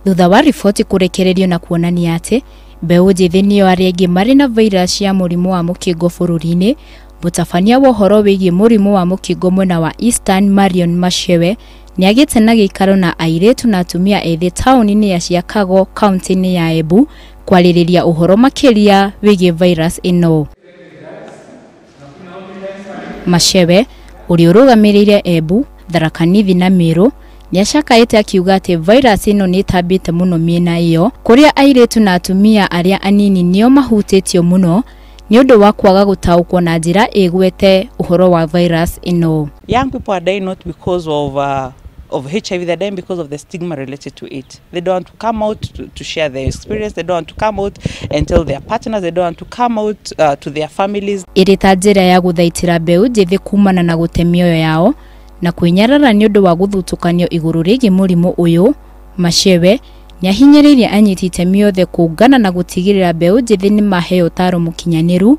Thutha wa riboti kũrekererio na kuonania atĩ mbeũ njĩthĩ nĩo arĩa aingĩ marĩ na virus ya mũrimũ wa mũkingo bũrũri-inĩ, mũtabania wa ũhoro wĩgiĩ mũrimũ wa mũkingo mwena wa Eastern Marion Machewe nĩagĩte na gĩikaro na airĩtu na atumia ethĩ taũni-inĩ ya Chicago kaunti-inĩ ya Embu kwarĩrĩria ũhoro makĩria wĩgiĩ virus ĩno. Machewe ũrĩa ũrũgamĩrĩire Embu, Tharaka Nithi na Meru nĩacakaĩte akiuga atĩ virus ĩno nĩĩtambĩte mũno mĩena ĩyo kũrĩa airĩtu na atumia arĩa anini nĩo mahutĩtio mũno nĩ ũndũ wa kwaga gũtaũkwo na njĩra ĩgwete ũhoro wa virus ĩno. Young people are dying not because of HIV, they're dying because of the stigma related to it. They don't want to come out to share their experience, they don't want to come out and tell their partners, they don't want to come out to their families. Ĩrĩ ta njĩra ya gũthaitĩra mbeũ njĩthĩ kumana na gũte mĩoyo yao na kwĩnyarara nĩ ũndũ wa gũthutũkanio igũrũ rĩgiĩ mũrimũ ũyũ, Machewe nĩahinyĩrĩirie anyiti itemi othe kũngana na gũtigĩrĩra mbeũ njĩthĩ nĩ maheo ũtaaro mũkinyanĩru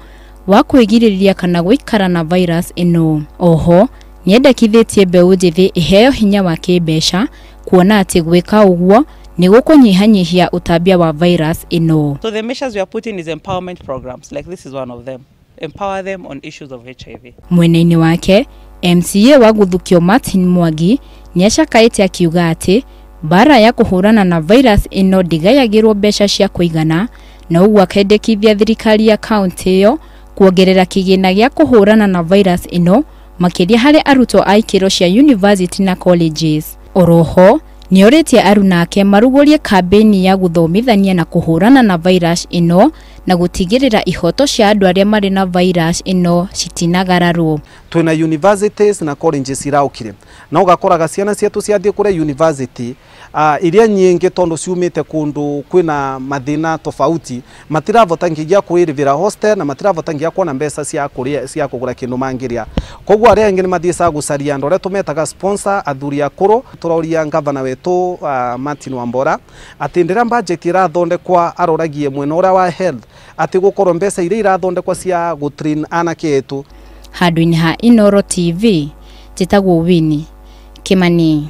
wa kwĩgirĩrĩria kana gũikara na virus ĩno. Oho nĩendekithĩtie mbeũ njĩthĩ ĩheo hinya wa kĩmbeca kuona atĩ gwĩka ũguo nĩ gũkũnyihanyihia ũtambia wa virus ĩno. So the measures we are putting is empowerment programs, like this is one of them. Empower them on issues of HIV. Mwena-inĩ wake MCA wa Guthukio Martin Mwangi nĩacakaĩte akiuga atĩ mbara ya kũhũrana na virus ĩno ndĩgayagĩrwo mbeca cia kũigana na ũguo akendekithia thirikari ya kaunti ĩyo kuongerera kĩgĩna gĩa kũhũrana na virus ĩno makĩria harĩ arutwo a ikĩro cia university na colleges. Oroho nĩorĩtie aruna ake marugũrie kambĩini ya gũthomithania na kũhũrana na virus ĩno na gũtigĩrĩra ihoto cia andũ arĩa marĩ na virus ĩno citinagararwo. Twina universities na colleges iraukire na ugakoraga ciana cietu ciathiĩ kũrĩa university iria nyingĩ tondu ciumĩte kundu kwina mathina tofauti matiravota nginya kwirivira hostel na matiravota nginya kuona mbeca cia kuria cia kugura kindu mangiria. Koguo aria angi ni mathiaga gucaria andu aria tumetaga sponsor athuri akuru. Turauria ngavana wetu Martin Wambora ati ndira budget irathondekwa aroragie mwena uria wa health ati gukorwo mbeca iria irathondekwa cia gutrain anake etu. Handũ-inĩ ha Inooro TV, njĩtagwo Winnie Kimani.